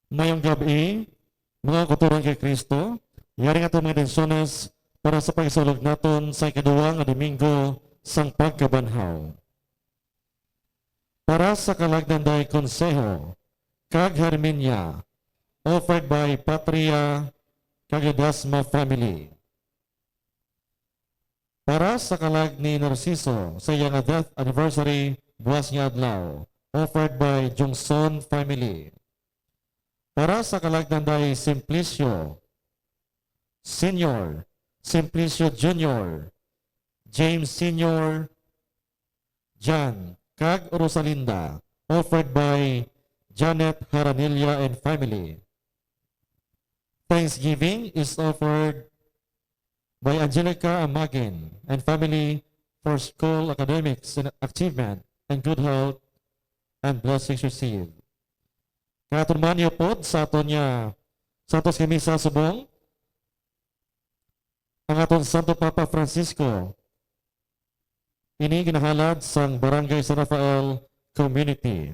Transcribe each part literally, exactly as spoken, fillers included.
Mayong gab-i, mga kauturan kay Kristo. Yari nga aton mga intensyones para sa pagsulog naton sa ikaduha nga Domingo sang Pagkabanhaw. Para sa kalag ni Inday Consejo kag Herminia, offered by Patria kag Ledesma family. Para sa kalag ni Narciso sa iya nga death anniversary buas nga adlaw, offered by Jungson family. Para sa kalag ni Inday Simplicio Senior, Simplicio Junior, James Senior, Jan, kag Rosalinda, offered by Janet Haranilla and family. Thanksgiving is offered by Angelica Amagin and family for school academics and achievement and good health and blessings received. Kaya aton man iupod sa aton niya, sa aton nga misa subong, ang aton Santo Papa Francisco, ini ginahalad sang Barangay San Rafael Community.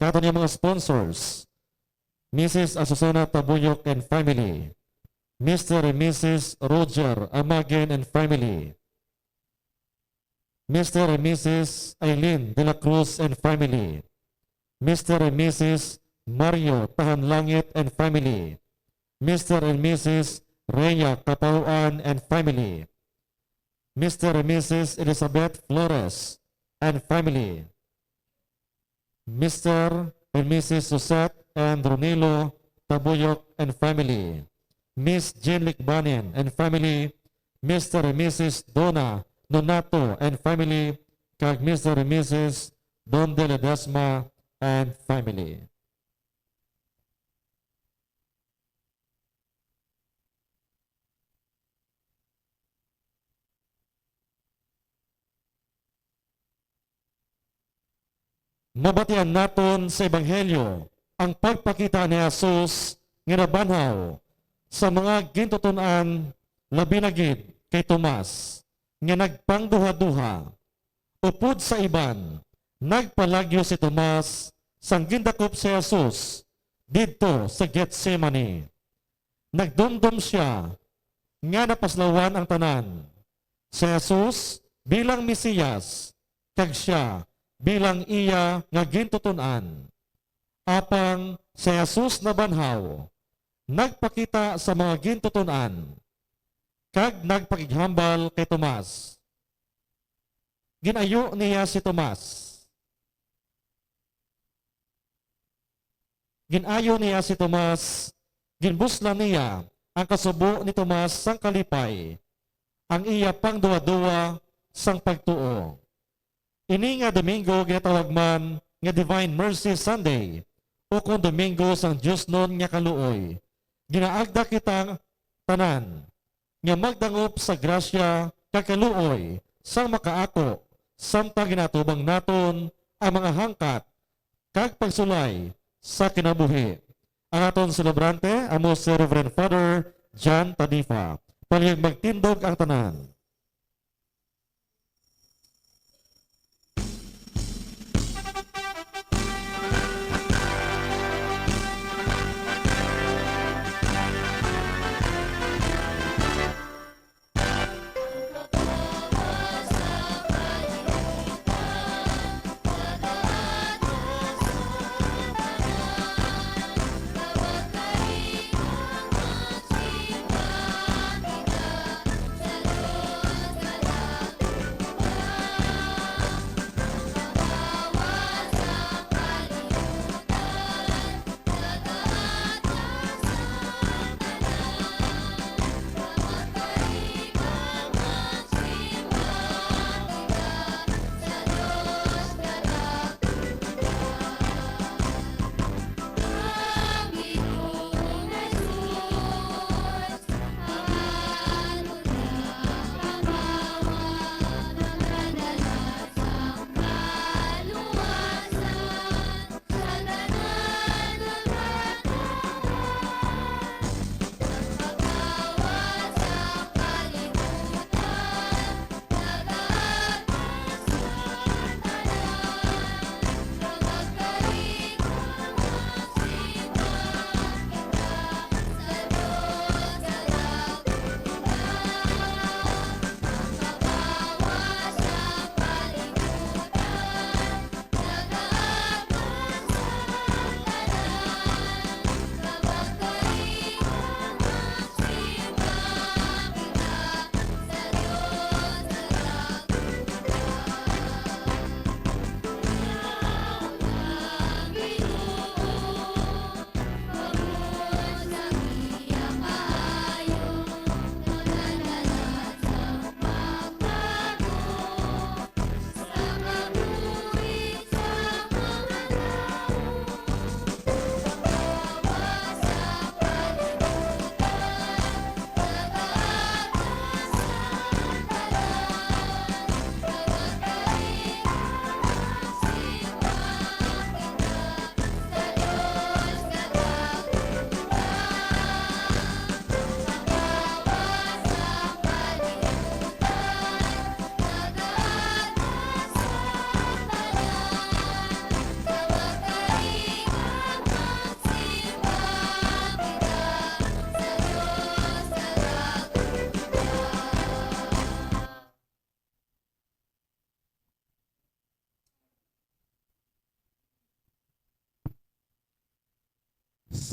Kato niya mga sponsors, Missus Azucena Tabuyok and family, Mister and Missus Roger Amagen and family, Mister and Missus Aileen de la Cruz and family, Mister and Missus Mario Tahanlangit and family, Mister and Missus Rhea Capauan and family, Mister and Missus Elizabeth Flores and family, Mister and Missus Suzette and Ronilo Tabuyok and family, Miss Jean Licbanen and family, Mister and Missus Dona Nonato and family, kag Mister and Missus Don de Ledesma and family. Mabatian naton sa Ebanghelyo ang pagpakita ni Jesus nga nabanhaw sa mga gintuton-an, labi na gid kay Tomas, nga nagpangduhaduha. Upod sa iban, nagpalagyo si Tomas sang gindakop si Jesus didto sa Getsemani. Nagdumdom sia nga napaslawan ang tanan, si Jesus bilang Mesiyas, kag sia bilang iya nga gintuton-an. Apang si Jesus nabanhaw, nagpakita sa mga gintuton-an, kag nagpakighambal kay Tomas. Gin-ayo niya si Tomas. Gin-ayo niya si Tomas, ginbuslan niya ang kasubo ni Tomas sang kalipay, ang iya pangduhaduha sang pagtuo. Ini nga Domingo ginatawag man nga Divine Mercy Sunday, ukon Domingo sang Diosnon nga Kaluoy. Ginaagda kita tanan nga magdangop sa grasya kag kaluoy sang Makaako, samtang ginaatubang naton ang mga hangkat kag pagsulay sa kinabuhi. Ang aton selebrante amo si Reverend Father John Tadifa. Palihog magtindog ang tanan.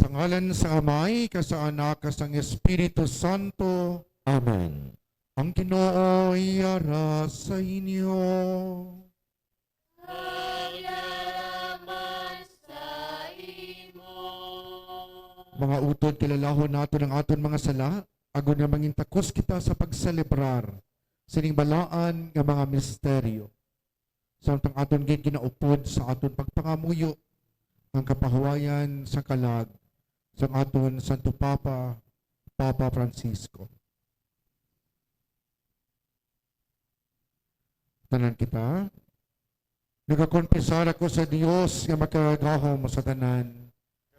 Sa ngalan sang Amay, kag sang Anak, kag sang Espiritu Santo. Amen. Ang Ginoo yara sa inyo. Kag yara man sa imo. Mga utod, kilalahon naton ang aton mga sala, agod nga mangin takos kita sa pagselebrar sining balaan nga mga misteryo. Samtang aton gid ginaupod sa aton pagpangamuyo ang kapahuwayan sa kalag sang aton Santo Papa, Papa Francisco. Tanan kita. Nagakonfesar ako sa Dios nga makagagahom sa tanan,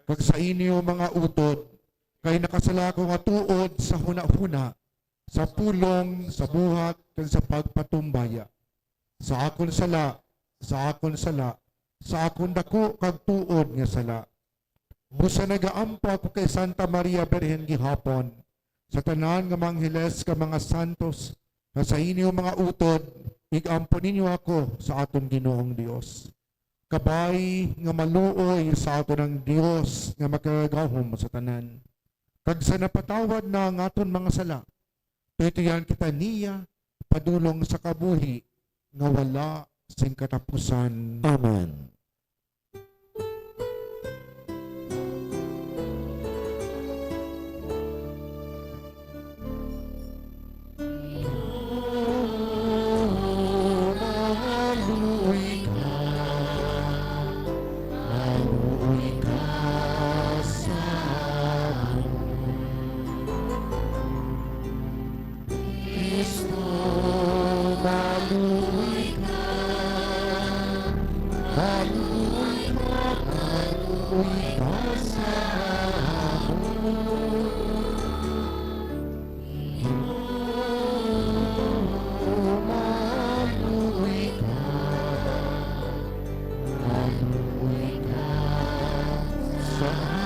kag sa inyo, mga utod, kay nakasala ako nga tuod sa hunahuna, sa pulong, sa buhat, kag sa pagpatumbaya. Sa akon sala, sa akon sala, sa akon daku kag tuod nga sala. Busa nagaampo ako kay Santa Maria Birhen gihapon, sa tanan nga mga angheles kag mga santos, nga sa inyo mga utod, ig-ampo ninyo ako sa aton Ginoong Dios. Kabay nga maluoy sa aton ang Dios nga makagagahom sa tanan, kag sa napatawad na ang aton mga sala, tuytuyan kita niya padulong sa kabuhi nga wala sing katapusan. Amen. Kristo, maluoy ka, maluoy ka, maluoy ka sa amon. Ginoo, maluoy ka, maluoy ka sa amon.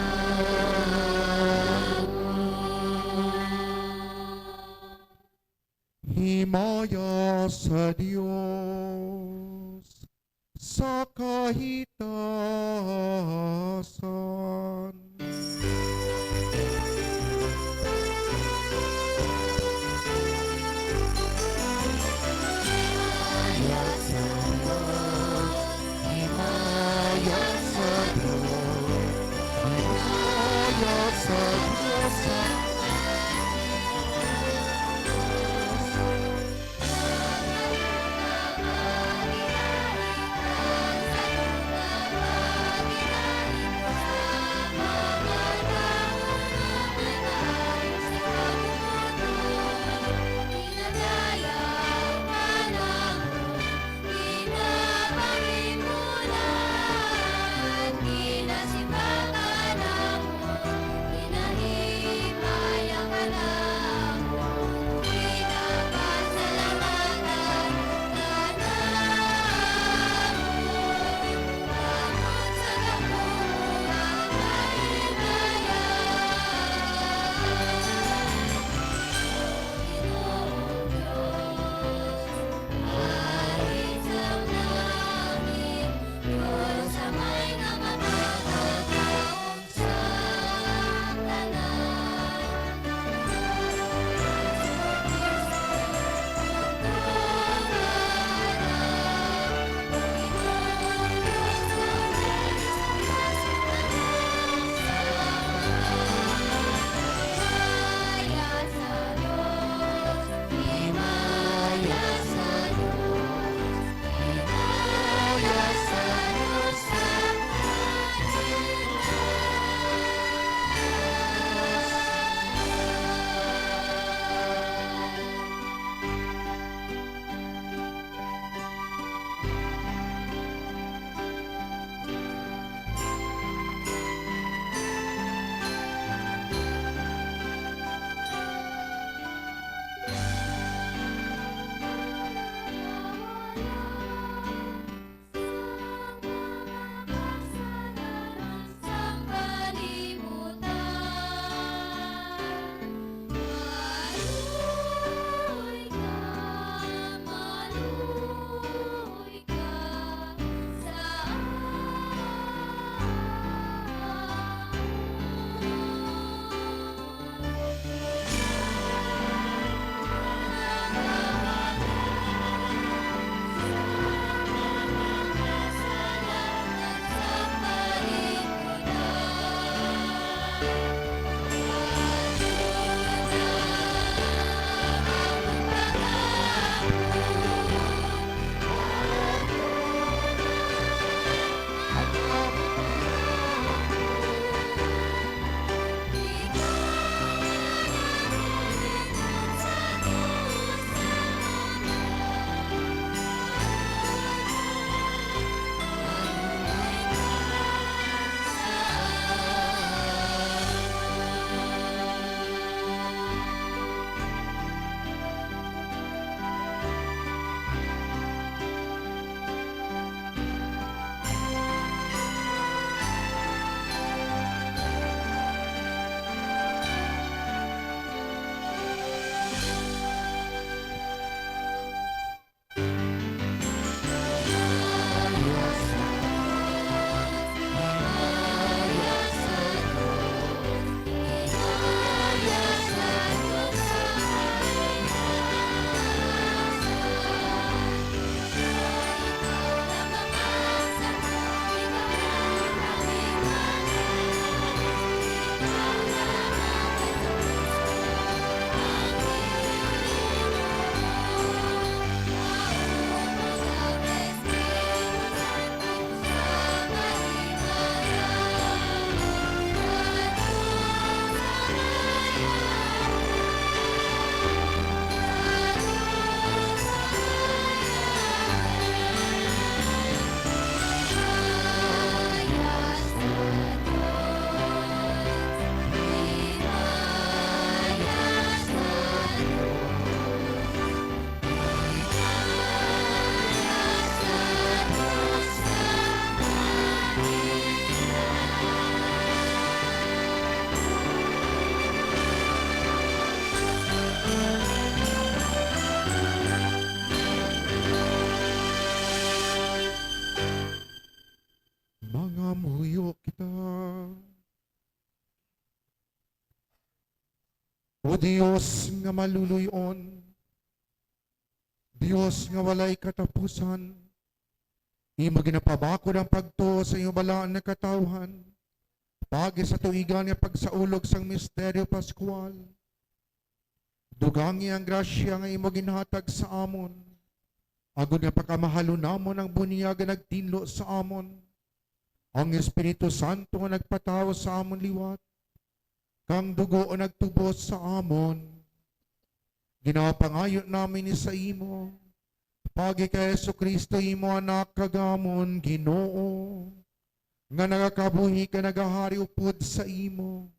Himaya sa Dios sa kahitasan. Yo kita. O Dios nga maluluy-on, Dios nga walay katapusan, imo ginapabakod ang pagtuo sa imo balaan nga katawhan, paagi sa tuigan nga pagsaulog sang misteryo Pascual. Dugangi ang grasya nga imo ginhatag sa amon, agod nga pakamahalon namon ang bunyag nga nagtinlo sa amon, ang Espiritu Santo nga nagpatawo sa amon liwat, kang dugo nga nagtubos sa amon. Ginapangayo namin ni sa imo, paagi kay Jesu-Cristo, imo Anak, kag amon Ginoo, nga nagakabuhi kag nagahari upod sa imo,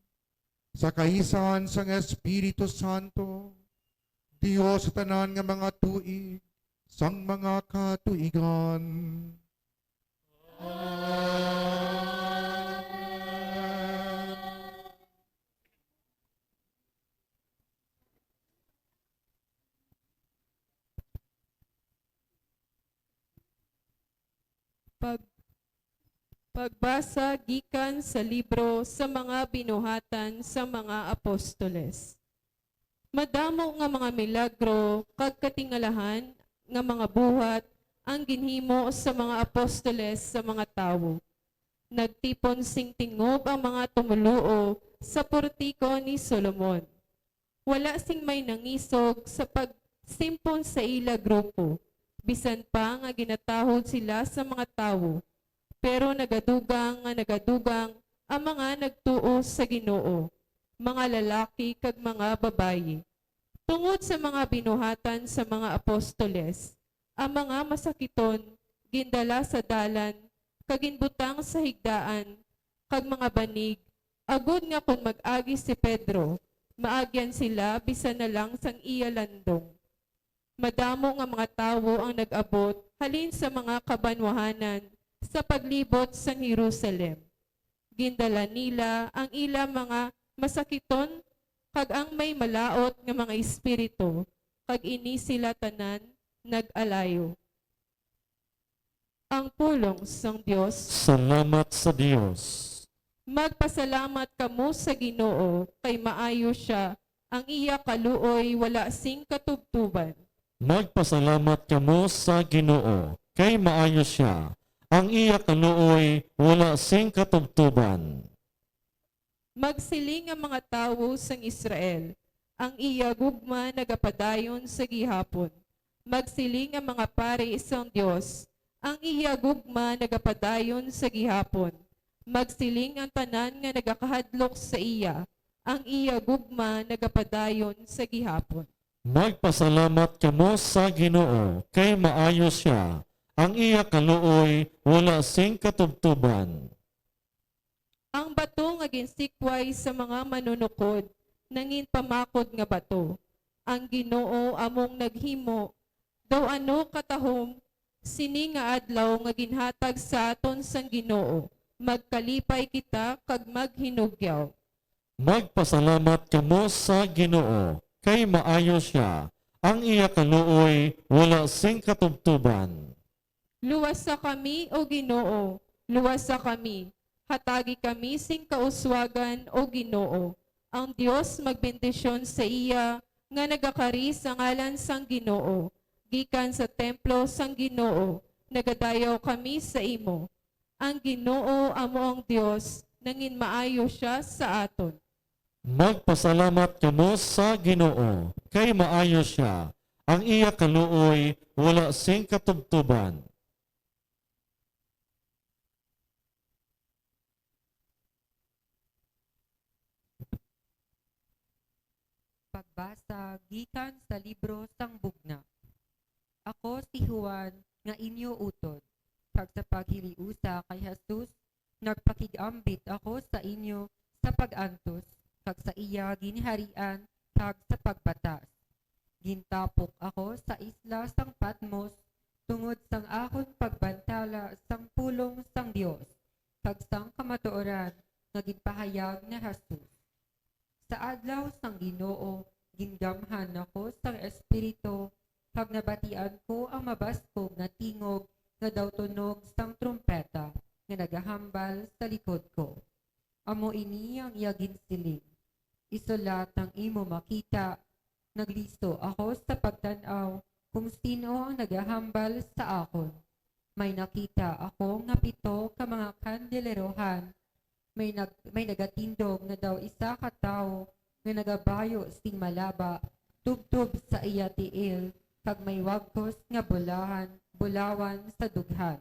sa kaisahan sang Espiritu Santo, Dios sa tanan nga mga tuig sang mga katuigan. Amen. Pag-, pagbasa gikan sa libro sa mga binuhatan sa mga apostoles. Madamo nga mga milagro kag katingalahan nga mga buhat ang ginhimo sa mga apostoles sa mga tawo. Nagtipon sing tingob ang mga tumoluo sa portiko ni Solomon. Wala sing may nangisog sa pagsimpon sa ila grupo, bisan pa nga ginatahod sila sa mga tawo. Pero nagadugang nga nagadugang ang mga nagtuo sa Ginoo, mga lalaki kag mga babayi. Tungod sa mga binuhatan sa mga apostoles, ang mga masakiton gindala sa dalan kag ginbutang sa higdaan kag mga banig, agod nga kon mag-agi si Pedro, maagyan sila bisan na lang sang iya landong. Madamo nga mga tawo ang nag-abot halin sa mga kabanwahanan sa paglibot sang Jerusalem. Gindala nila ang ila mga masakiton kag ang may malaut nga mga espiritu, kag ini sila tanan nag-alayo. Ang pulong sang Dios. Salamat sa Dios. Magpasalamat kamo sa Ginoo, kay maayo sia, ang iya kaluoy wala sing katubtoban. Magpasalamat kamo sa Ginoo, kay maayo sia, ang iya kaluoy wala sing katubtoban. Magsiling ang mga tawo sang Israel, "Ang iya gugma nagapadayon sa gihapon." Magsiling ang mga pari sang Dios, "Ang iya gugma nagapadayon sa gihapon." Magsiling ang tanan nga nagakahadlok sa iya, "Ang iya gugma nagapadayon sa gihapon." Magpasalamat kamo sa Ginoo, kay maayo sia, ang iya kaluoy wala sing katubtoban. Ang bato nga ginsikway sa mga manunukod nangin pamakod nga bato. Ang Ginoo among naghimo. Daw ano katahom sini nga adlaw nga ginhatag sa aton sang Ginoo, magkalipay kita kag maghinugyaw. Magpasalamat kamo sa Ginoo, kay maayo sia, ang iya kaluoy wala sing katubtoban. Luwasa kami, O Ginoo, luwasa kami. Hatagi kami sing kauswagan, O Ginoo. Ang Dios magbendisyon sa iya nga nagakari sa ngalan sang Ginoo. Gikan sa templo sang Ginoo, nagadayaw kami sa imo. Ang Ginoo amo ang Dios, nangin maayo sia sa aton. Magpasalamat kamo sa Ginoo, kay maayo sia. Ang iya kaluoy wala sing katubtoban. Pagbasa gikan sa libro sang Bugna. Ako si Juan nga inyo utod, kag sa paghiliusa kay Jesus, nagpakig-ambit ako sa inyo sa pag-antos, kag sa iya ginharian, kag sa pagbatas. Gintapok ako sa isla sang Patmos tungod sang akon pagbantala sang pulong sang Dios, kag sang kamatuoran nga ginpahayag ni Jesus. Sa adlaw sang Ginoo, gingamhan ako sang Espiritu, kag nabatian ko ang mabaskog nga tingog nga daw tunog sang trumpeta. nga nagahambal sa likod ko. Amo ini ang iya ginsiling, "Isulat ang imo makita." Nagliso ako sa pagtan-aw kung sin-o ang nagahambal sa akon. May nakita ako nga pito ka mga kandelerohan. May nag-, may nagatindog nga daw isa ka tawo nga nagabayo sing malaba tubtob sa iya tiil, kag may wagkos nga bulahan, bulawan sa dughan.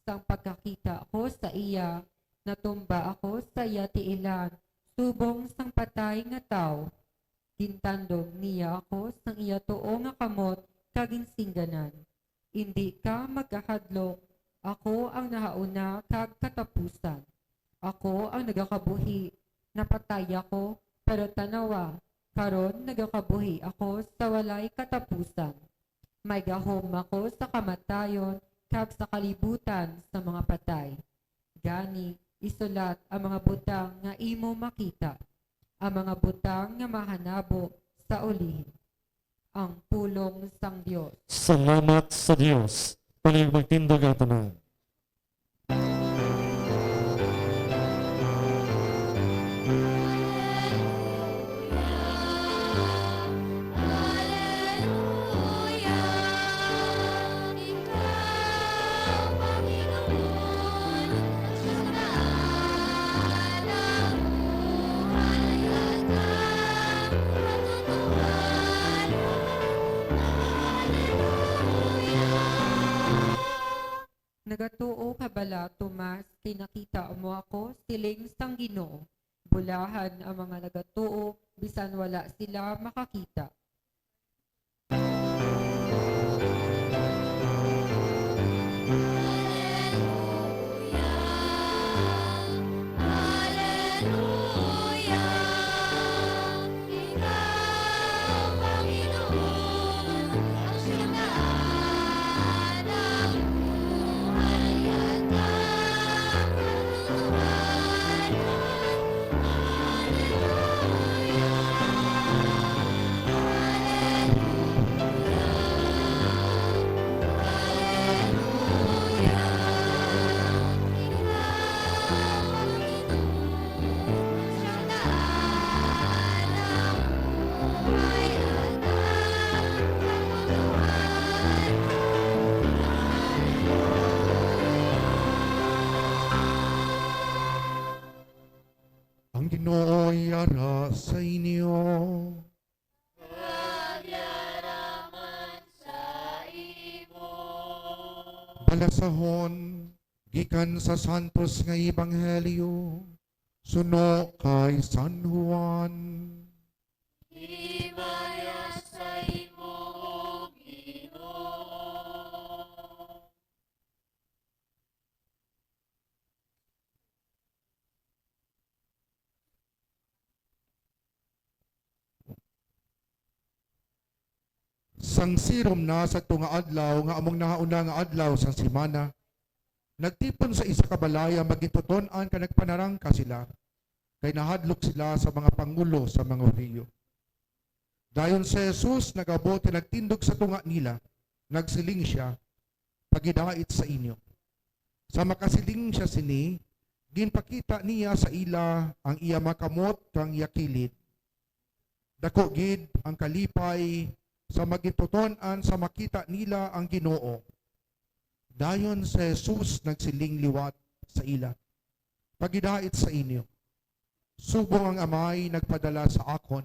Sang pagkakita ko sa iya, natumba ako sa iya tiilan, subong sang patay nga tawo. Gintandog niya ako sang iya tuo nga kamot kag ginsingganan, "Indi ka magkahadlok, ako ang nahauna kag katapusan. Ako ang nagakabuhi, napatay ako, pero tanawa, karon nagakabuhi ako sa walay katapusan. May gahom ako sa kamatayon kag sa kalibutan sa mga patay. Gani, isulat ang mga butang nga imo makita, ang mga butang nga mahanabo sa ulihi." Ang pulong sang Dios. Salamat sa Dios. Pwede magtindog ang tanan. "Nagatuo ka bala, Tomas, kay nakita mo ako?" siling sang Ginoo. Bulahan ang mga nagatuo, bisan wala sila makakita. Ang Ginoo yara sa inyo. Kag yara man sa imo. Balasahon gikan sa Santos nga Ebanghelyo suno kay San Juan. Himaya sa imo, O Ginoo. Sang sirom na sadto nga adlaw, nga amo ang nahauna nga adlaw sang semana, nagtipon sa isa ka balay ang magintutun-an kag nagpanarangka sila, kay nahadlok sila sa mga pangulo sa mga Hudiyo. Dayon si Jesus nag-abot kag nagtindog sa tunga nila. Nagsiling sia, "Pagidait sa inyo." Sa makasiling sia sini, ginpakita niya sa ila ang iya mga kamot kag iya kilid. Daku gid ang kalipay sa magintutun-an sa makita nila ang Ginoo. Dayon si Jesus nagsiling liwat sa ila, "Pagidait sa inyo. Subong ang Amay nagpadala sa akon,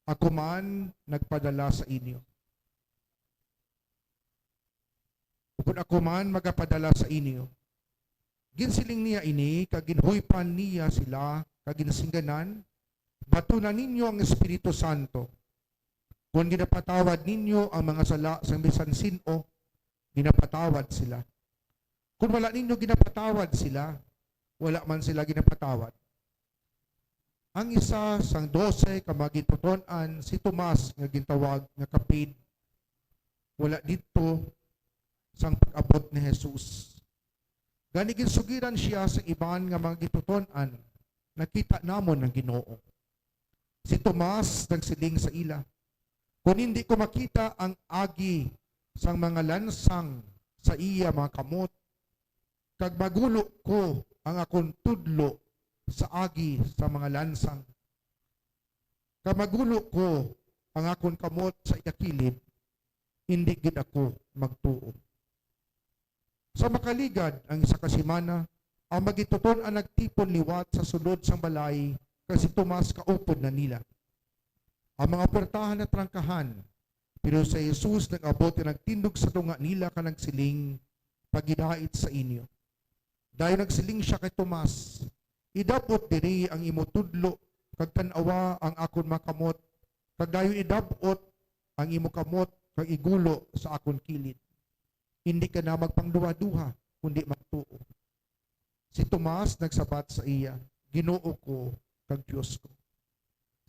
ako man nagpadala sa inyo. Ukon ako man magapadala sa inyo." Ginsiling niya ini, kag ginhuypan niya sila, kag ginsingganan, "Batuna ninyo ang Espiritu Santo. Kon ginapatawad ninyo ang mga sala sang bisan sin-o, ginapatawad sila. Kon wala ninyo ginapatawad sila, wala man sila ginapatawad." Ang isa sang dose ka magintutun-an, si Tomas nga gintawag nga Kapid, wala didto sang pag-abot ni Jesus. Gani ginsugiran sia sang iban nga magintutun-an, "Nakita namon ang Ginoo." Si Tomas nagsiling sa ila, "Kon indi ko makita ang agi sang mga lansang sa iya mga kamot, kag magulo ko ang akon tudlo sa agi sa mga lansang, kag magulo ko ang akon kamot sa iya kilid, indi gid ako magtuo. Sa makaligad ang isa ka semana, ang magintutun-an nagtipon liwat sa sulod sang balay, kag si Tomas kaupod na nila. Ang mga puwertahan natrangkahan, pero si Jesus nag-abot kag nagtindog sa tunga nila kag nagsiling, "Pagidait sa inyo." Dayon nagsiling sia kay Tomas, "Idab-ot diri ang imo tudlo, kag tan-awa ang akon mga kamot, kag dayon idab-ot ang imo kamot kag igulo sa akon kilid. Indi ka na magpangduhaduha, kundi magtuo." Si Tomas nagsabat sa iya, "Ginoo ko kag Dios ko."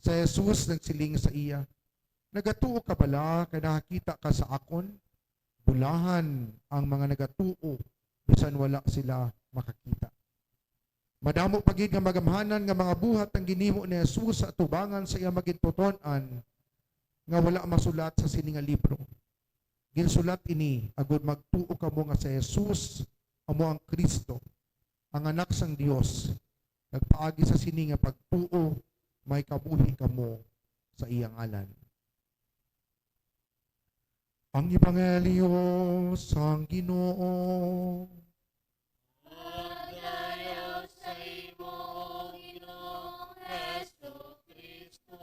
Si Jesus nagsiling sa iya, "Nagatuo ka bala kay nakakita ka sa akon? Bulahan ang mga nagatuo bisan wala sila makakita." Madamo pa gid nga magamhanan nga mga buhat ang ginhimo ni Jesus sa atubangan sa iya magintuton-an nga wala masulat sa sini nga libro. Ginsulat ini agod magtuo kamo nga si Jesus amo ang Cristo, ang Anak sang Dios, kag paagi sa sini nga pagtuo may kabuhi kamo sa iya ngalan. Ang Ebanghelyo sang Ginoo. Paglayo sa imo, Ginoong Jesu-Cristo.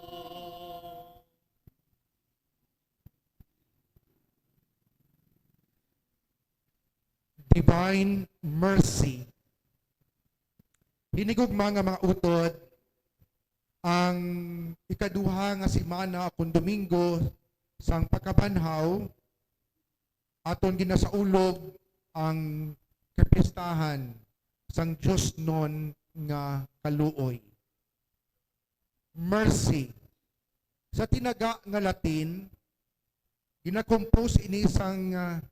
Divine Mercy. Hinigugma nga mga utod, ang ikaduha nga semana o kon Domingo sang pagkabanhaw, aton ginasaulog ang kapistahan sang diosnon nga kaluoy. Mercy. Sa tinaga nga Latin, gina-compose ini sang, ah,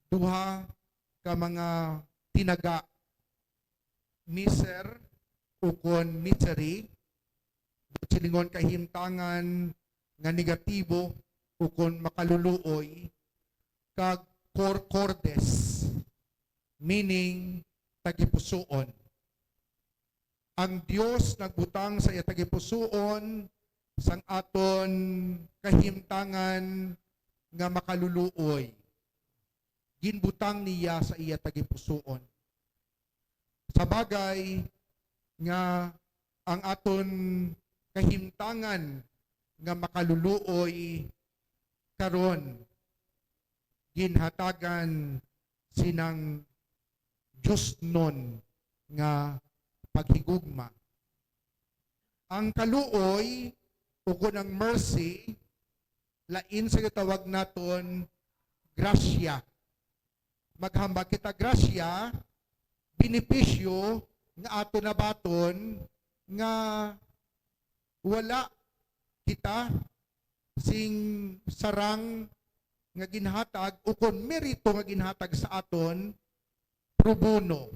duha ka mga tinaga, miser ukon misery, silingon kahimtangan nga negatibo ukon makaluluoy, kag cor cordis, meaning tagipusoon. Ang Dios nagbutang sa iya tagipusoon sang aton kahimtangan nga makaluluoy. Ginbutang niya sa iya tagipusoon. Sa bagay nga ang aton kahimtangan nga makaluluoy karon ginhatagan sinang diosnon nga paghigugma. Ang kaluoy, ukon ang mercy, lain sa gitawag naton grasya. Maghambal kita grasya, benepisyo nga aton nabaton nga wala kita sing sarang nga ginhatag ukon merito nga ginhatag sa aton pro bono.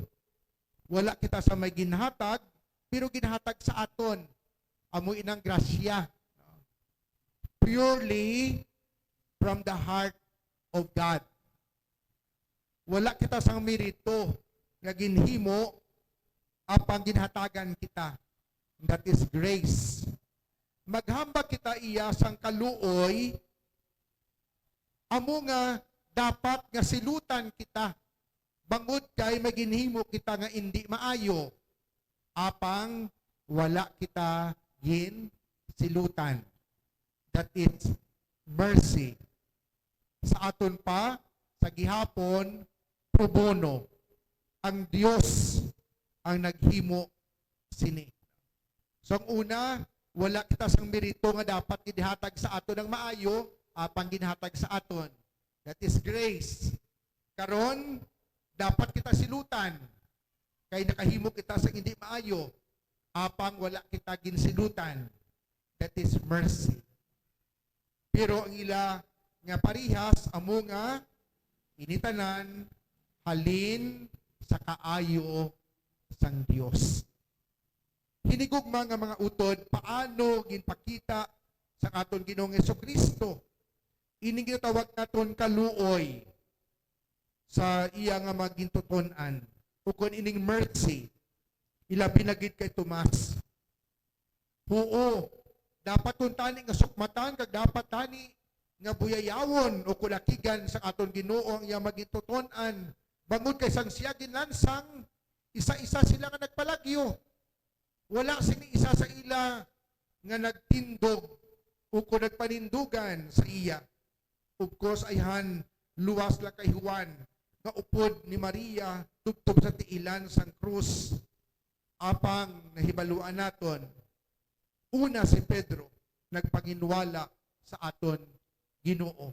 Wala kita sa may ginhatag, pero ginhatag sa aton. Amo inang grasya. Purely from the heart of God. Wala kita sang merito nga ginhimo, apang ginhatagan kita. That is grace. Maghambal kita iya sang kaluoy, amo nga dapat nga silutan kita, bangod kay may ginhimo kita nga indi maayo, apang wala kita ginsilutan. That is mercy. Sa aton pa, sa gihapon, pro bono. Ang Dios ang naghimo sini. So, ang una, wala kita sang merito nga dapat ginhatag sa aton ang maayo, apang ginhatag sa aton. That is grace. Karon, dapat kita silutan, kay nakahimo kita sang indi maayo, apang wala kita ginsilutan. That is mercy. Pero ang ila nga parihas amo nga ini tanan halin sa kaayo sang Dios. Hinigugma nga mga utod, paano ginpakita sa aton Ginoong Jesu-Cristo ining ginatawag naton kaluoy sa iya nga magintuton-an? ukon ining mercy, ilabi na gid kay Tomas. Huo, dapat tani nga sukmatan, kag dapat tani nga buyayawon o kulakigan sa aton Ginoo ang iya magintutun-an, bangod kay sang siya ginlansang, isa-isa sila nga nagpalagyo. Wala sini isa sa ila nga nagtindog o kon nagpanindugan sa iya. Ug ko sa ayhan, luwas lang kay Juan nga upod ni Maria tubtob sa tiilan sang krus. Apang nahibaluan naton, una si Pedro nagpanginwala sa aton Ginoo.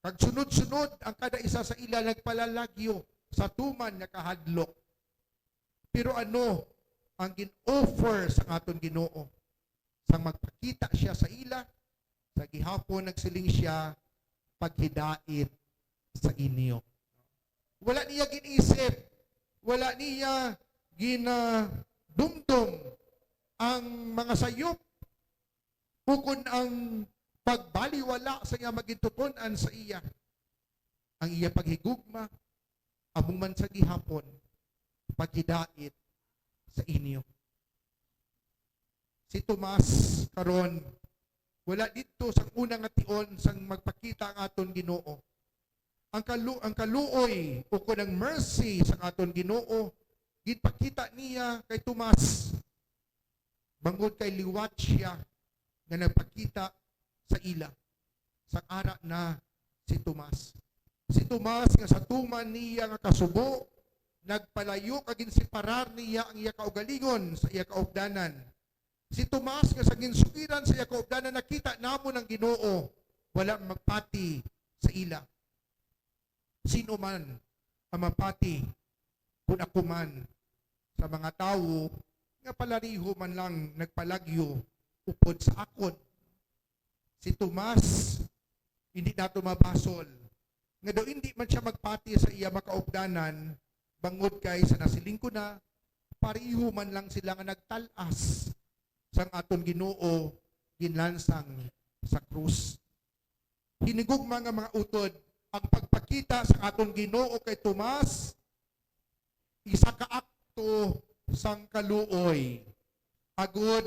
Kag sunod-sunod ang kada isa sa ila nagpalalagyo sa tuman nga kahadlok. Pero ano ang gin-offer sa aton Ginoo? Sang magpakita siya sa ila, sa gihapon nagsiling siya, "Paghidait sa inyo." Wala niya gin-isip, wala niya ginadumdom ang mga sayop, ukon ang pagbaliwala sa iya magintutun-an sa iya. Ang iya paghigugma, amo man sa gihapon, paghidait sa inyo. Si Tomas karon, wala didto sang una nga tion sang magpakita ang aton Ginoo. Ang kalu-, ang kaluoy ukon ang mercy sang aton Ginoo, ginpakita niya kay Tomas, bangod kay liwat sia nga nagpakita sa ila, sang ara na si Tomas. Si Tomas nga sa tuman niya nga kasubo, nagpalayo kag ginseparar niya ang iya kaugalingon sa iya kaupdanan. Si Tomas nga sa ginsugiran sa iya kaupdanan, "Nakita namon ang Ginoo," wala magpati sa ila. Sino man ang mapati kun ako man sa mga tawo nga palariho man lang nagpalagyo upod sa akon? Si Tomas, hindi nato mabasol nga daw hindi man sia magpati sa iya makaupdanan, bangod kay sa nasiling ko na, pareho man lang sila nga nagtal-as sang aton Ginoo ginlansang sa krus. Hinigugma nga mga utod, ang pagpakita sa aton Ginoo kay Tomas, isa ka akto sang kaluoy. Agod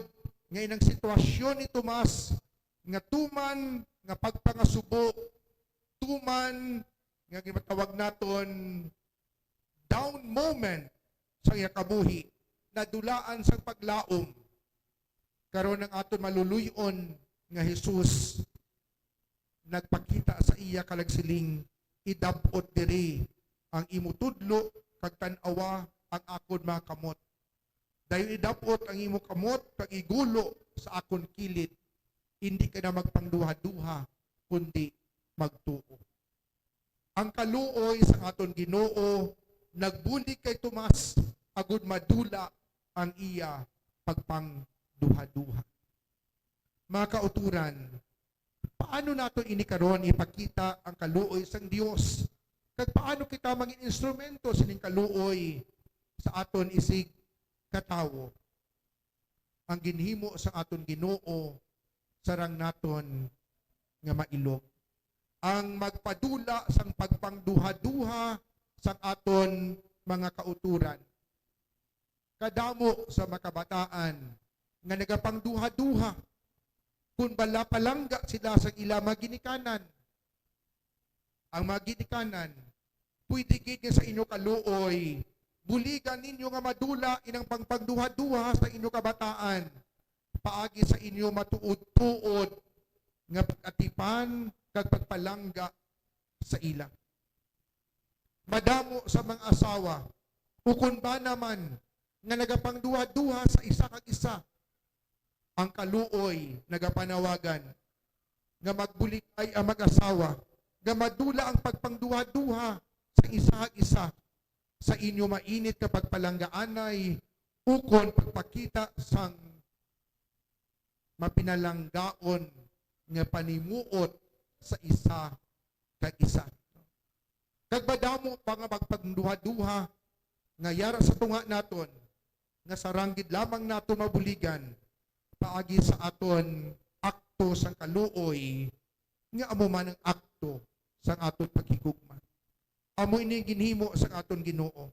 nga inang sitwasyon ni Tomas nga tuman nga pagpangasubo, tuman nga ginatawag naton down moment sa iya kabuhi, nadulaan sang paglaom. Karon ang aton maluluy-on nga Jesus nagpakita sa iya kag nagsiling, "Idab-ot diri ang imo tudlo, kag tan-awa ang akon mga kamot. Dayon idab-ot ang imo kamot kag igulo sa akon kilid. Indi ka na magpangduha-duha, kundi magtuo." Ang kaluoy sa aton Ginoo nagbulig kay Tomas agud madula ang iya pagpangduha-duha. Mga kauturan, paano naton ini karon ipakita ang kaluoy sang Dios? Kag paano kita mangin instrumento sining kaluoy sa aton isig katawo? Ang ginhimo sa aton Ginoo sarang naton nga mailog. Ang magpadula sang pagpangduha-duha sang aton mga kauturan. Kadamo sa makabataan nga nagapangduha-duha kun bala palangga sila sa ila mga ginikanan. Ang mga ginikanan, pwede gid nga sa inyo kaluoy, buligan ninyo nga madula inang pagpangduha-duha sa inyo kabataan, paagi sa inyo matuod-tuod nga pag-atipan kag pagpalangga sa ila. Madamo sa mga asawa, ukon bana man, nga nagapangduha-duha sa isa kag isa, ang kaluoy nagapanawagan nga magbuligay ang mag-asawa, nga madula ang pagpangduha-duha sa isa kag isa sa inyo mainit nga pagpalanggaanay ukon pagpakita sang mapinalanggaon nga panimuot sa isa kag isa. Kag madamo pa nga pagpangduha-duha nga yara sa tunga naton, nga sarang gid lamang nato mabuligan paagi sa aton akto sang kaluoy, nga amo man ang akto sang aton paghigugma. Amo ini ang ginhimo sang aton Ginoo.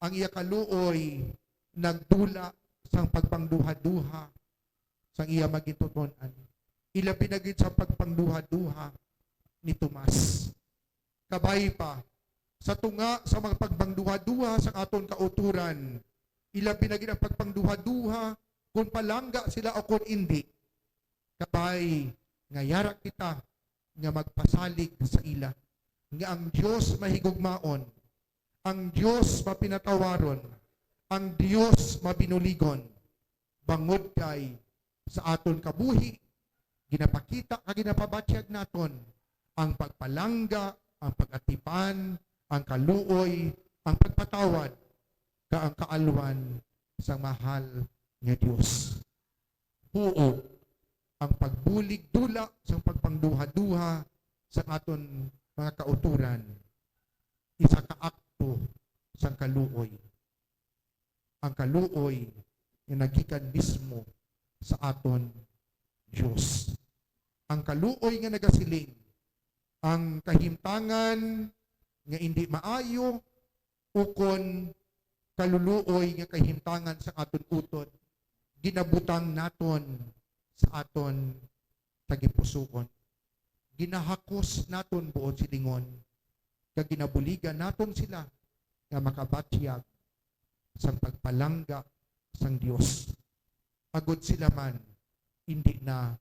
ang iya kaluoy nagdula sang pagpangduhaduha sang iya magintuton-an. Ilabi na gid sa pagpangduhaduha ni Tomas. Kabay pa, sa tunga sa mga pagpangduhaduha sa aton kautoran, ilabi na gid ang pagpangduhaduha kung palangga sila o kung indi. Kabay nga yara kita nga magpasalig sa ila, nga ang Dios mahigugmaon, ang Dios mapinatawaron, ang Dios mabinuligon, bangod kay sa aton kabuhi, ginapakita kag ginapabatyag naton ang pagpalangga, ang pag-atipan, ang kaluoy, ang pagpatawad, kag ang kaalwan sang mahal nga Dios. Huo, ang pagbulig dula sang pagpangduhaduha sa aton mga kautoran, isa ka akto sang kaluoy. Ang kaluoy nga nagikan mismo sa aton Dios. Ang kaluoy nga nagasiling, ang kahimtangan nga indi maayo ukon kaluluoy nga kahimtangan sa aton utod, ginabutang naton sa aton tagipusoon. Ginahakos naton buot silingon, kag ginabuligan naton sila nga makabatyag sang pagpalangga sang Dios, agod sila man indi na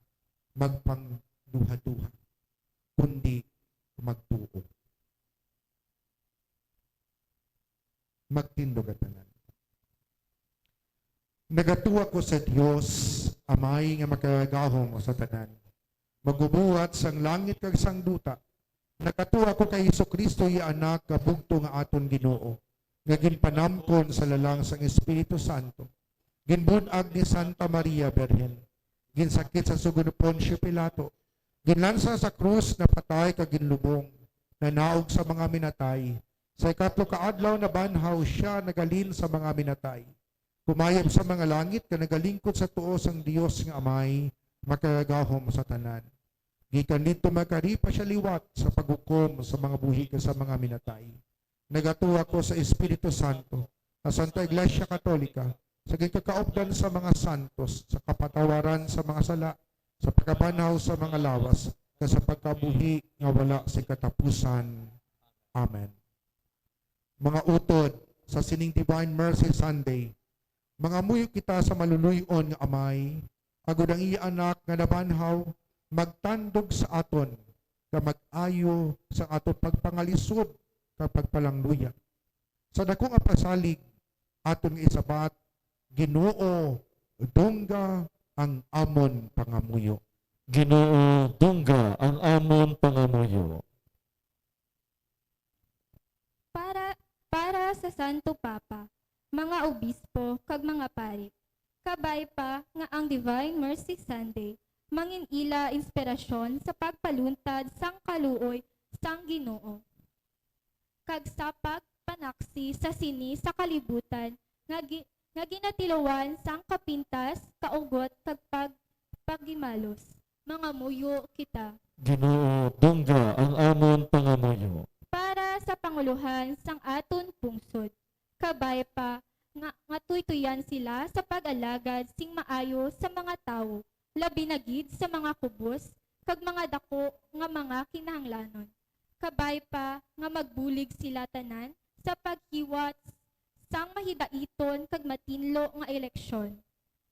magpangduhaduha, kundi magtuo. Magtindog ang tanan. Nagatuo ako sa Dios, Amay nga makagagahom sa tanan, Magbubuhat sang langit kag sang duta. Nagatuo ako kay Jesu-Cristo, iya Anak nga bugtong nga aton Ginoo, nga ginpanamkon sa lalang sang Espiritu Santo, ginbun-ag ni Santa Maria Birhen, ginsakit sa sugo ni Poncio Pilato, ginlansa sa krus, napatay kag ginlubong, nanaog sa mga minatay. Sa ikatlo ka adlaw nabanhaw sia, naghalin sa mga minatay. Kumayab sa mga langit, nga nagalingkod sa tuo sang Dios nga Amay, makagagahom sa tanan. Gikan didto magkari pa sia liwat sa paghukom sa mga buhi kag sa mga minatay. Nagatuo ako sa Espiritu Santo, sa Santa Iglesia Katolika, sa gikakaupdan sa mga santos, sa kapatawaran sa mga sala, sa pagkabanhaw sa mga lawas, kag sa pagkabuhi nga wala sing katapusan. Amen. Mga utod sa sining Divine Mercy Sunday, mangamuyo kita sa maluluy-on nga Amay, agod ang iya Anak nga nabanhaw magtandog sa aton, nga mag-ayo sa aton pagpangalisod kag pagpalangluya. Sa dako nga pasalig, aton nga isabat, Ginoo, dungga ang amon pangamuyo. Ginoo, dungga ang amon pangamuyo. Para, para sa Santo Papa, mga obispo, kag mga pari, kabay pa nga ang Divine Mercy Sunday mangin-ila inspirasyon sa pagpaluntad sang kaluoy sang Ginoo, kag sa pagpanaksi sa sini sa kalibutan nga gi-, nga ginatilawan sang kapintas, kaugot, kag pag-, paghimalos. Mangamuyo kita. Ginoo, dungga ang amon pangamuyo. Para sa pangulohan sang aton pungsod, kabay pa nga, nga tuytuyan sila sa pag-alagad sing maayo sa mga tawo, labi na gid sa mga kubos kag mga dako nga mga kinahanglanon. Kabay pa nga magbulig sila tanan sa paghiwat sang mahidaiton kag matinlo nga eleksyon.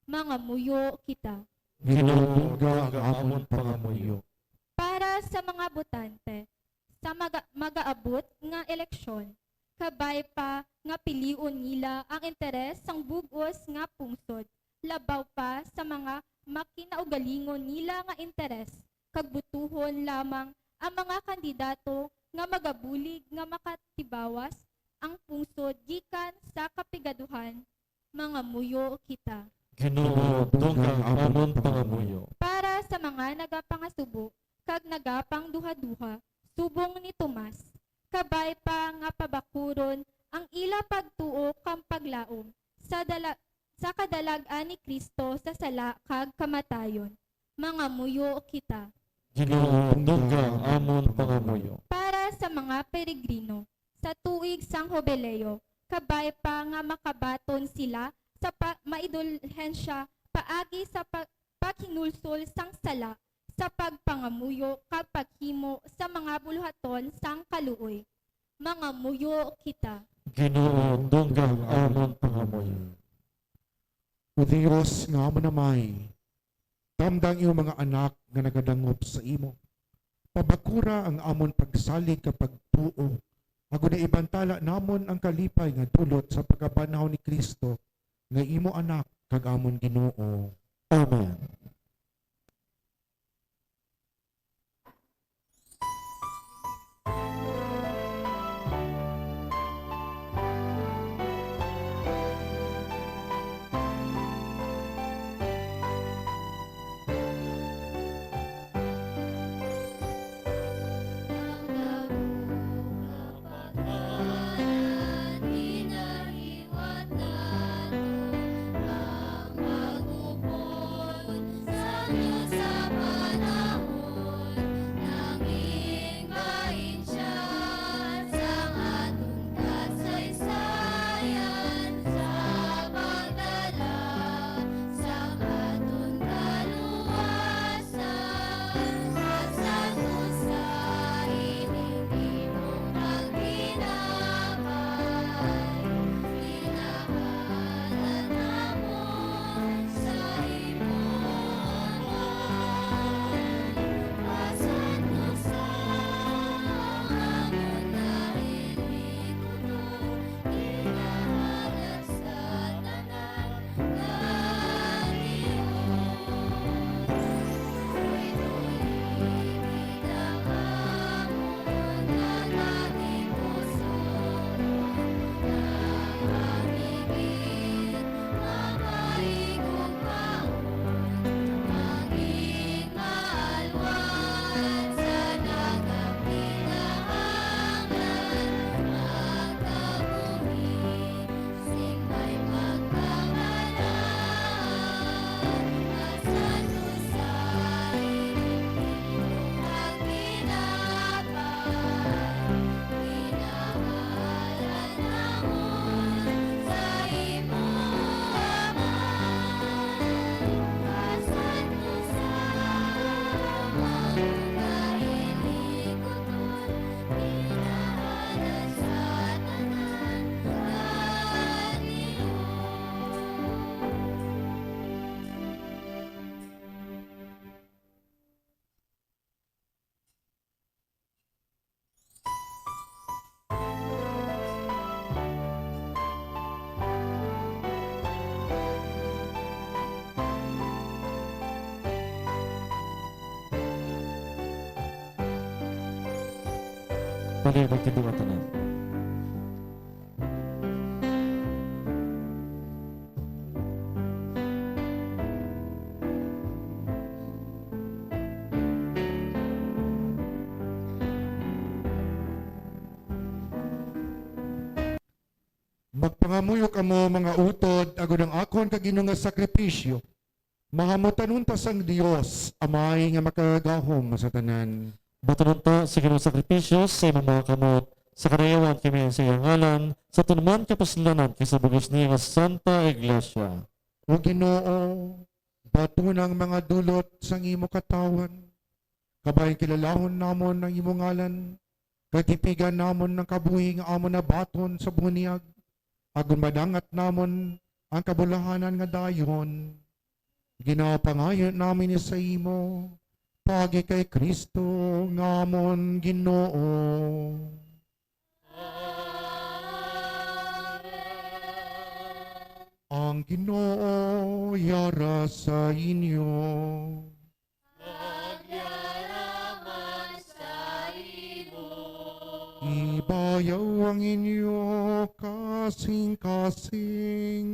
Mangamuyo kita. Ginoo, dungga ang amon pangamuyo. Para sa mga botante, sa maga-, magaabot nga eleksyon, kabay pa nga pilion nila ang interes sang bug-os nga pungsod, labaw pa sa mga makinaugalingon nila nga interes, kag butuhon lamang ang mga kandidato nga magabulig nga makatibawas ang pungsod gikan sa kapigaduhan. Mangamuyo kita. Ginoo, dungga ang amon pangamuyo. Para sa mga nagapangasubo kag nagapangduhaduha subong ni Tomas, kabay pa nga pabakuron ang ila pagtuo kag paglaom sa dala-, sa kadalag-an ni Cristo sa sala kag kamatayon. Mangamuyo kita. Ginoo, dungga ang amon pangamuyo. Para sa mga peregrino, sa tuig sang Jubileo, kabay pa nga makabaton sila sa pa-, maidulhensya paagi sa pa-, paghinulsol sang sala, sa pagpangamuyo kag paghimo sa mga buluhaton sang kaluoy. Mangamuyo kita. Ginoo, dungga ang amon pangamuyo. O Dios nga amon Amay, tamda ang imong mga anak nga nagadangop sa imo. Pabakura ang amon pagsalig kag pagtuo, agod naibantala namon ang kalipay nga dulot sa pagkabanhaw ni Cristo, nga imo Anak kag amon Ginoo. Amen. Pwede magtinduwa tanan. Magpangamuyo kamo, mga utod, agod ang akon kag inyo nga sakripisyo mahamutanon ta sang Dios, Amay nga makagagahom sa tanan. Batunon ta sa Ginoo sakripisyo sa imong mga kamot, sa kadayawan kami sa iyang ngalan, sa tunuman kapuslanan kag sa bug-os niya nga Santa Iglesia. O Ginoo, batuna ang mga dulot sang imo katawhan. Kabay kilalahon namon ang imo ngalan, kag tipigan namon ang kabuhi nga amon nabaton sa bunyag, agod madangat namon ang kabulahanan nga dayon. Ginapangayo namin ini sa imo, paagi kay Cristo nga amon Ginoo. Ang Ginoo yara sa inyo. Agyara man sa imo. Ibayaw ang inyo kasing-kasing.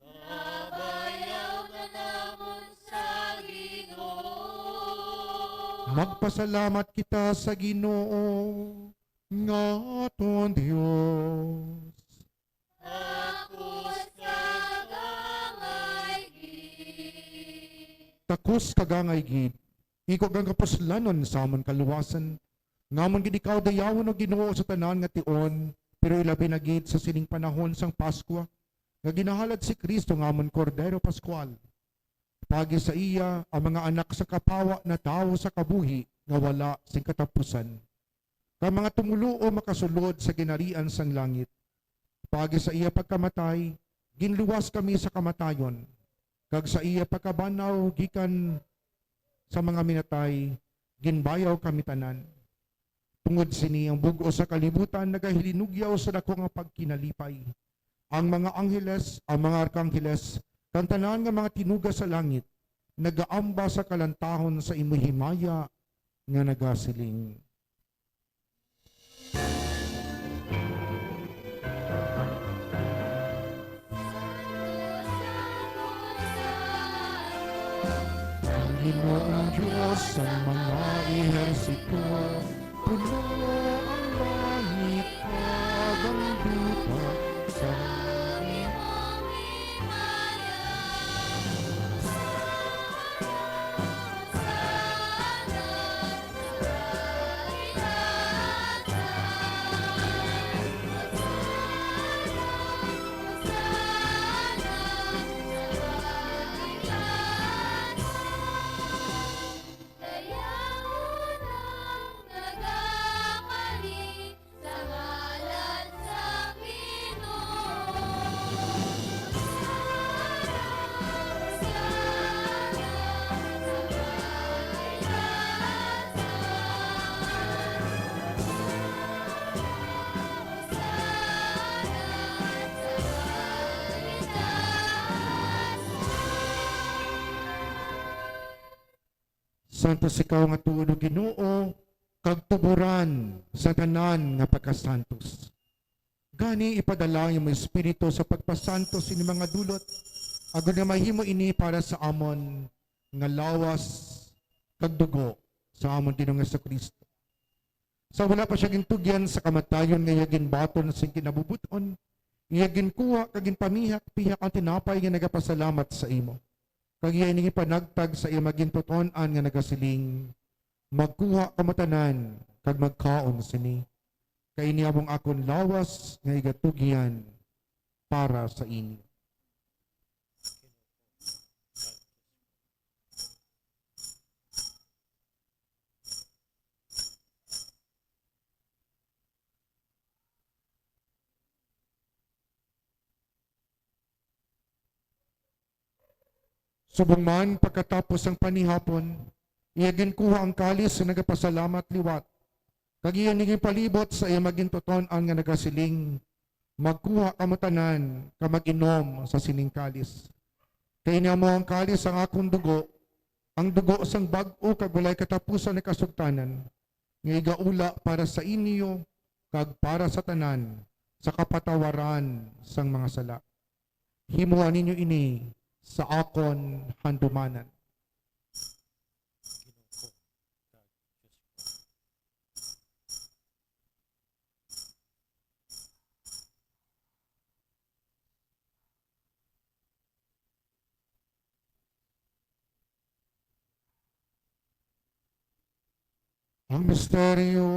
Mabayaw ka namon sa Ginoo. Magpasalamat kita sa Ginoo nga aton Dios. Takos kag angay gid. Takos kag angay gid, ikaw ang kapuslanon sa amon kaluwasan, nga amon gid ikaw dayawon, O Ginoo, sa tanan nga tion, pero ilabi na gid sa sining panahon sang Paskwa, nga ginahalad si Cristo nga amon Kordero Pascual. Paagi sa iya, ang mga anak sa kapawa natawo sa kabuhi nga wala sing katapusan, kag mga tumoluo makasulod sa ginharian sang langit. Paagi sa iya pagkamatay, ginluwas kami sa kamatayon, kag sa iya pagkabanhaw gikan sa mga minatay, ginbayaw kami tanan. Tungod sini, ang bug-os sa kalibutan nagahilinugyaw sa daku nga pagkinalipay. Ang mga angheles, ang mga arkangheles, kag tanan nga mga tinuga sa langit, nagaamba sa kalantahon sa imo himaya nga nagasiling. Ang Ginoong Dios sang mga ehersito, puno ang langit kag ang duta sa Santos ikaw nga tuod, O Ginoo, kag tuboran sa tanan nga pagkasantos. Gani, ipadala ang imo Espiritu sa pagpasantos sini mga dulot, agod nga mahimo ini para sa amon nga lawas kag dugo sa amon Ginoong Jesu-Cristo. Sa wala pa sia gintugyan sa kamatayon nga iya ginbaton sing kinabubut-on, iya ginkuha kag ginpamihak-pihak ang tinapay nga nagapasalamat sa imo. Kag iya ini ginpanagtag sa iya magintuton-an nga nagasiling, "Magkuha kamo tanan kag magkaon sini. Kay ini among akon lawas nga igatugyan para sa inyo." Subong man, pagkatapos sang panihapon, iya ginkuha ang kalis nga nagapasalamat liwat, kag iya ini ginpalibot sa iya magintuton-an nga nagasiling, "Magkuha kamo tanan kag mag-inom sa sining kalis. Kay ini amo ang kalis sang akon dugo, ang dugo sang bag-o kag walay katapusan nga kasugtanan, nga igaula para sa inyo kag para sa tanan sa kapatawaran sang mga sala. Himoa ninyo ini sa akon handumanan." Ang misteryo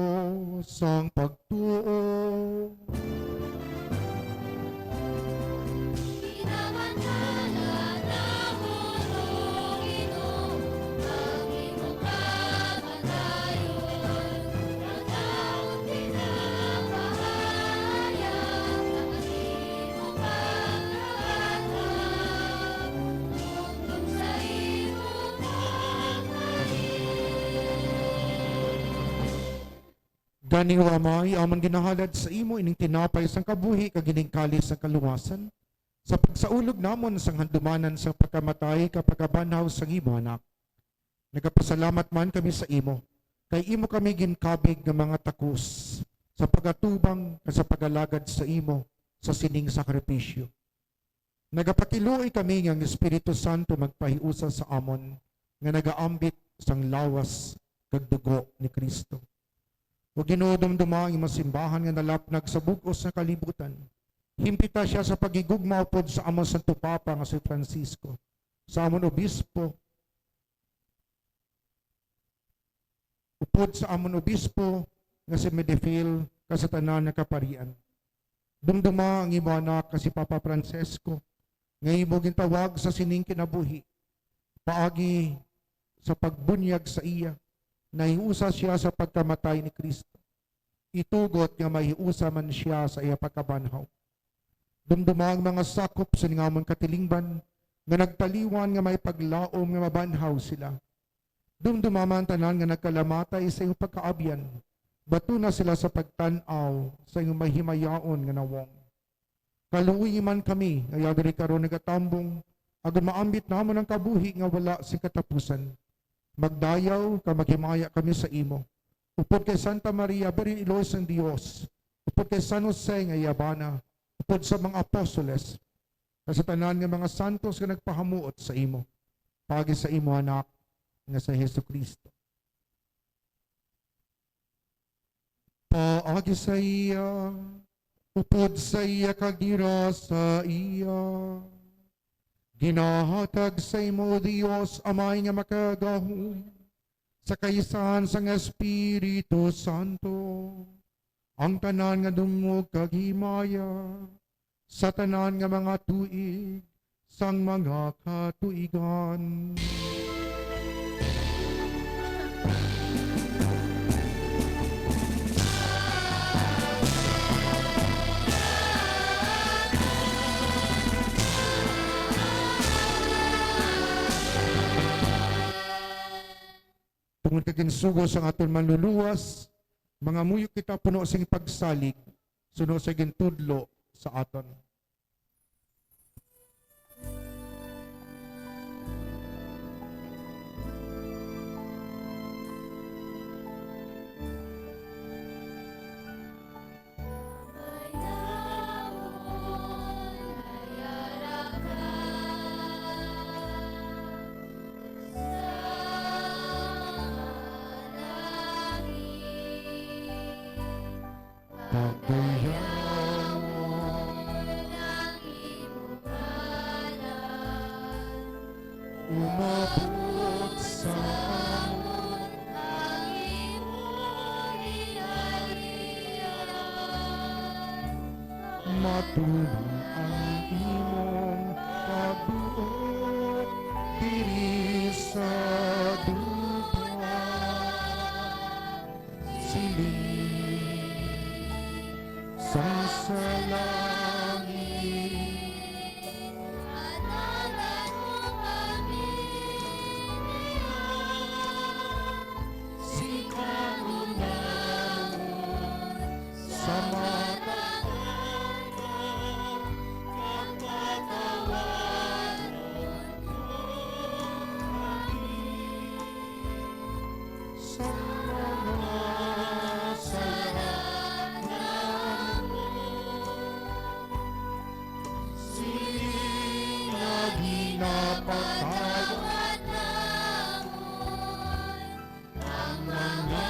sang pagtuo. Gani, O Amay, amon ginahalad sa imo ining tinapay sang kabuhi kag ining kalis sang kaluwasan, sa pagsaulog namon sang handumanan sang pagkamatay kag pagkabanhaw sang imo Anak. Nagapasalamat man kami sa imo, kay imo kami ginkabig nga mga takos sa pagatubang kag sa pagalagad sa imo sa sining sakripisyo. Nagapakiluoy kami nga ang Espiritu Santo magpahiusa sa amon nga nagaambit sang lawas kag dugo ni Cristo. O Ginoo, dumduma ang imong simbahan nga nalapnag sa bug-os nga kalibutan. Himpita sia sa paghigugma upod sa amon Santo Papa nga si Francisco, sa amon obispo, upod sa amon obispo nga si Medefil, kag sa tanan nga kaparian. Dumduma ang imo anak nga si Papa Francesco, nga imo gintawag sa sining kinabuhi. Paagi sa pagbunyag sa iya, nahiusa sia sa pagkamatay ni Cristo. Itugot nga mahiusa man sia sa iya pagkabanhaw. Dumduma ang mga sakop sa ningamon katilingban nga nagtaliwan nga may paglaom nga mabanhaw sila. Dumduma man tanan nga nagkalamatay sa iyong pagkaabyan. Batuna sila sa pagtan-aw sa iyong mahimayaon nga nawong. Kaluoyi man kami nga yadiri karon nagatambong, agod maambit namon ang kabuhi nga wala sing katapusan. Magdayaw kag maghimaya kami sa imo, upod kay Santa Maria, Birhen Iloy sang Dios, upod kay San Jose nga iya bana, upod sa mga apostoles, kag sa tanan nga mga santos nga nagpahamuot sa imo, paagi sa imo Anak nga si Jesu-Cristo. Paagi sa iya, upod sa iya, kag dira sa iya, ginahatag sa imo, Dios Amay nga Makagagahom, sa kaisahan sang Espiritu Santo, ang tanan nga dungog kag himaya, sa tanan nga mga tuig sang mga katuigan. Tungod kay ginsugo sang aton Manluluwas, mangamuyo kita puno sing pagsalig suno sa gintudlo sa aton. Pagdayawon ang imo ngalan, umabot sa amon ang imo ginhalian, matulon ang imong pagbuot diri sa duta siling sang sa langit. Hatagan mo kami niyan sing kahunahon sa matag adlaw, kag patawaron mo kami sa mga sala namon, siling nga ginapatawad namon ang mga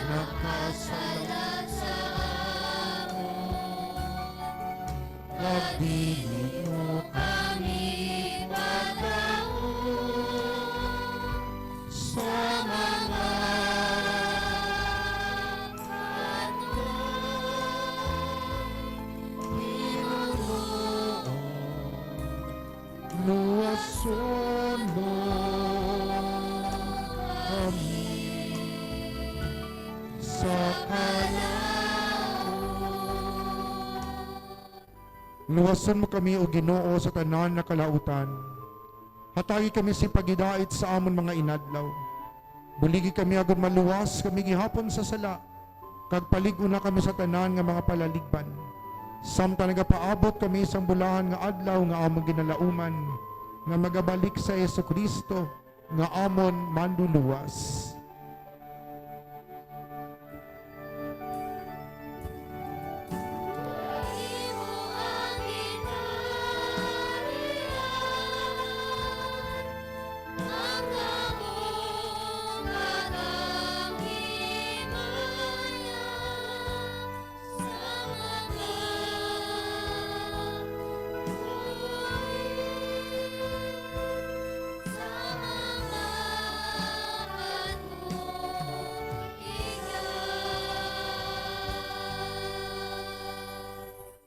nakasala sa amon. Kag dili mo kami padayon sa mga patnong, Ginoo, luwason mo kami sa kalaut. Luwason mo kami, O Ginoo, sa tanan nga kalautan. Hatagi kami sing paghidait sa amon mga inadlaw. Buligi kami agud maluwas kami gihapon sa sala, kag palig-ona kami sa tanan nga mga palaligban, samtang nagapaabot kami sang bulahan nga adlaw nga amon ginalauman, nga magabalik si Jesu-Cristo nga amon Manluluwas.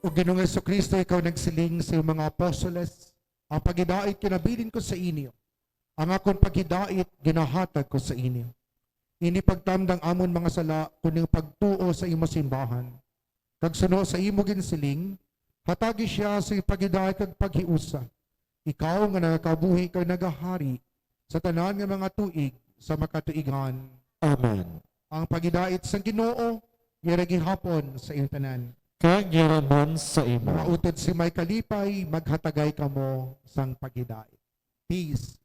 O Ginoong Jesu-Cristo, ikaw nagsiling sa iyong mga apostoles, "Ang paghidait kinabilin ko sa inyo, ang akon paghidait ginahatag ko sa inyo." Ini pagtamdang amon mga sala, kundi ang pagtuo sa imo simbahan. Kag suno sa imo ginsiling, hatagi siya sa paghidait kag paghiusa. Ikaw nga nagakabuhi kag nagahari sa tanan nga mga tuig sa makatuigan. Amen. Ang paghidait sang Ginoo yara gihapon sa inyo tanan. Kag yara man sa imo. Mga utod sa may kalipay, maghatagay kamo sang paghidait. Peace.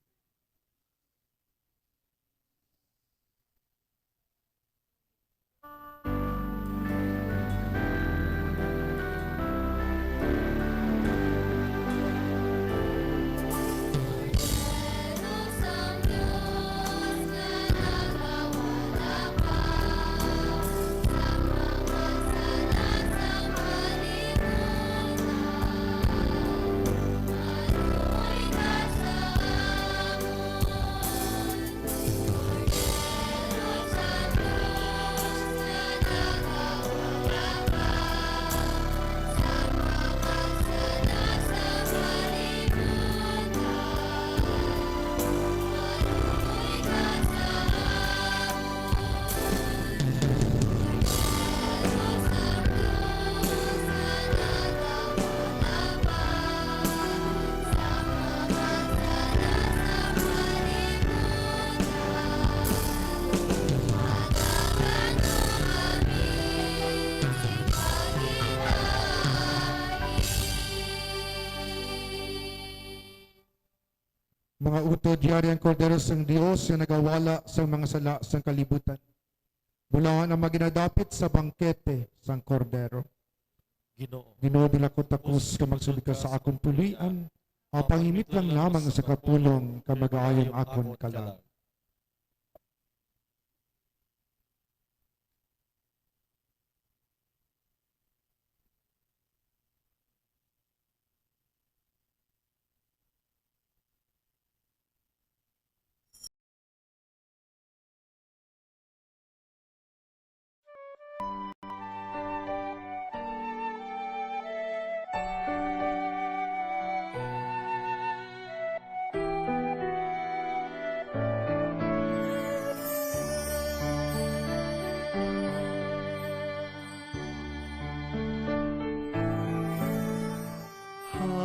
Mga utod, yari ang Kordero sang Dios nga nagawala sang mga sala sang kalibutan. Bulahan ang mga ginadapit sa bangkete sang Kordero. Ginoo, Ginoo, dili ako takos ka magsugod ka sa akon puloy-an, apang himit lang lamang sa kapulong ka magaayong akon kalag.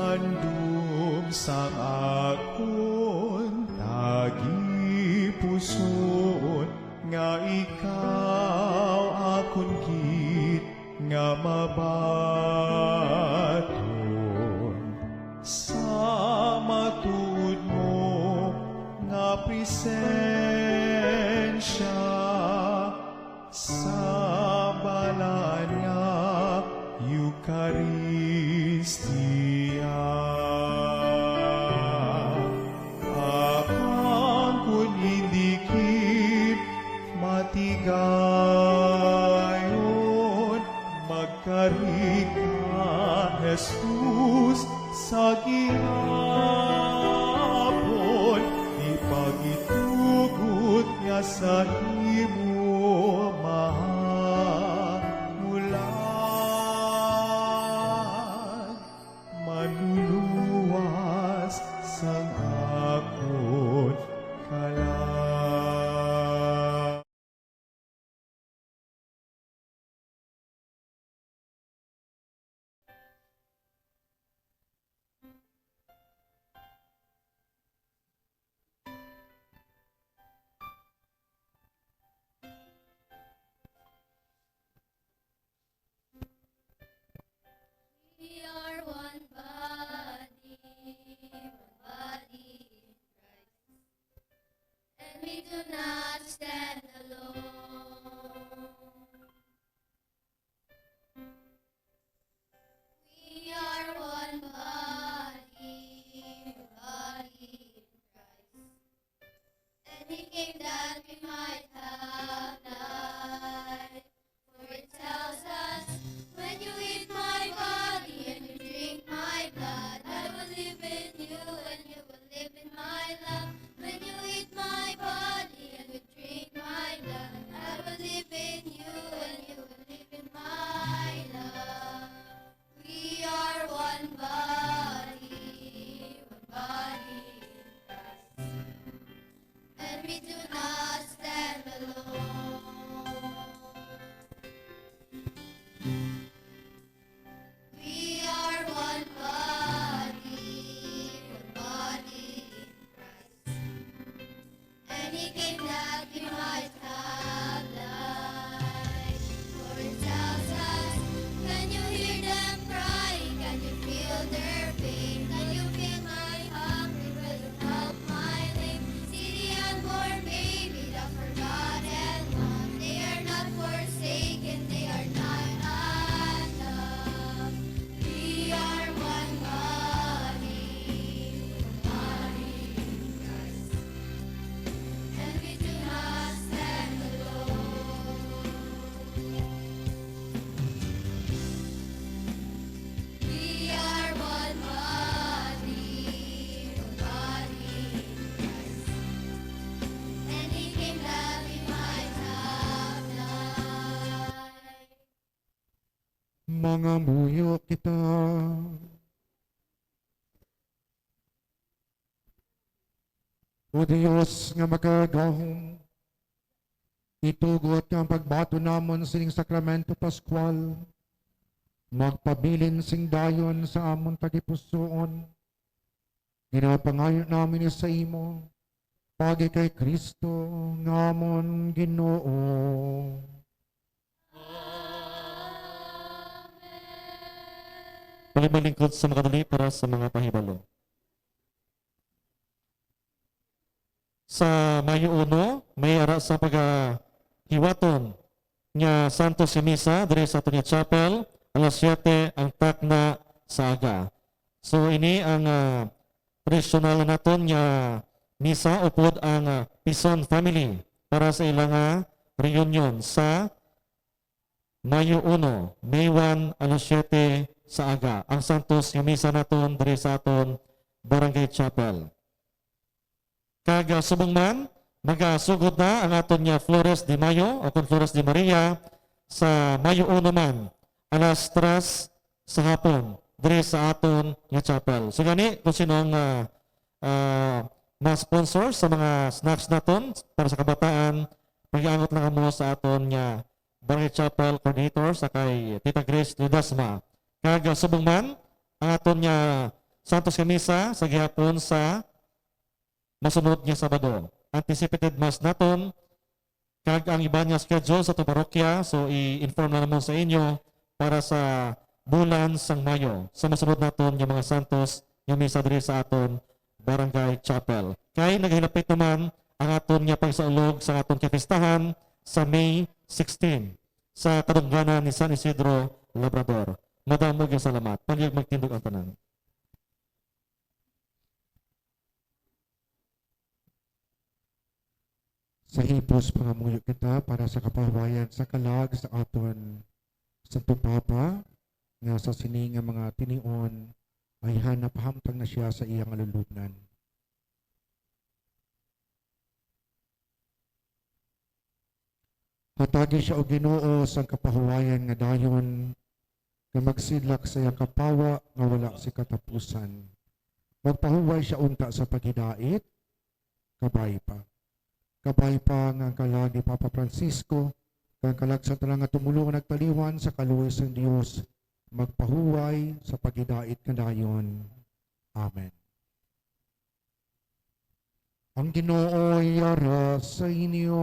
Handom sang akon tagipusoon, nga ikaw akon gid nga mabaton sa matuod mo nga presensya. Sa balaan nga Eukaristia, apang kon indi gid matigayon, magkari ka, Jesus, sa gihapon, ipagitugot nga sa imo mahamulan, manluluwas sang akon kalag. We are one body, one body in Christ, and we do not stand alone. We are one body, one body in Christ. And he came that we might have life. For it tells us, "When you eat my body and you drink my blood, I will live in you and you will live in my love. When you eat my body and you drink my blood, I will live in you and you will live in my love." We We do not stand alone. We are one body, one body in Christ. And He came that we might have life. For it tells us, can you hear them crying? Can you feel their pain? Can you feel my hunger? Will you help my lame? See the unborn baby that forgotten one. They are not forsaken, they are not alone. We are one body, one body in Christ, and we do not stand alone. We are one body, one body in Christ, and He came that we might have life. Mangamuyo kita. O Dios nga makagagahom, itugot nga ang pagbaton namon sining sakramento pascual magpabilin sing dayon sa amon tagipusoon. Ginapangayo namin ini sa imo, paagi kay Cristo nga amon Ginoo. Pagmalingkod sa makadali para sa mga pahibalo. Sa Mayo uno, may ara sa pagahiwaton nga Santos nga Misa diri sa aton nga chapel, alas siyete ang takna sa aga. So, ini ang, ah, tradisyonal naton nga misa upod ang, ah, Pison family para sa ila nga reunion sa Mayo uno, May one, alas siyete sa aga, ang Santos nga Misa naton diri sa aton Barangay Chapel. Kag, ah, subong man, magasugod na ang aton nga Flores de Mayo o kon Flores de Maria sa Mayo uno man, alas tres sa hapon, diri sa aton nga chapel. So gani, kung sino ang, ah, ah, ma-sponsor sa mga snacks naton para sa kabataan, pag-angot lang kamo sa aton nga Barangay Chapel Coordinator sa kay Tita Grace Ledesma. Kag, ah, subong man, ang aton nga Santos nga Misa sa gihapon sa masunod nga Sabado. Anticipated Mass naton, kag ang iban nga schedule sa aton parokya, so i-inform na namon sa inyo para sa bulan sang Mayo, sa masunod naton nga mga Santos nga Misa diri sa aton Barangay Chapel. Kay nagahilapit naman ang aton nga pagsaulog sa aton kapistahan sa May sixteen sa kadungganan ni San Isidro Labrador. Madamo nga salamat. Palihog magtindog ang tanan. Sa hipos, pangamuyo kita para sa kapahuwayan sa kalag sa aton Santo Papa, nga sa sini nga mga tinion ay hanapahamtang na siya sa iyang lulubnan. Hatagi siya, O Ginoo, sang kapahuwayan nga dayon, nga magsidlak sa iyang kapawa nga wala sing katapusan. Magpahuway siya unta sa paghidait. Kabay pa. Kabay pa nga ang kalag ni Papa Francisco, kag ang kalag sa tanan nga tumoluo nga nagtaliwan sa kaluoy sang Dios, magpahuway sa paghidait nga dayon. Amen. Ang Ginoo yara sa inyo.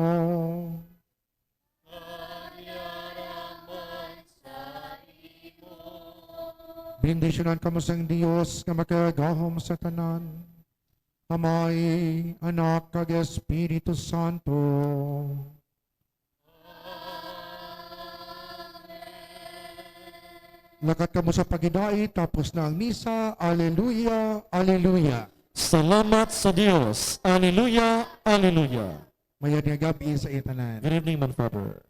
Bendisyonan kamo sang Dios nga makagagahom sa tanan, Amay, Anak, kag Espiritu Santo. Lakat kamo sa paghidait, tapos na ang misa. Aleluya, aleluya. Salamat sa Dios. Aleluya, aleluya. Mayad nga gab-i sa inyo tanan. Good evening, man, Father.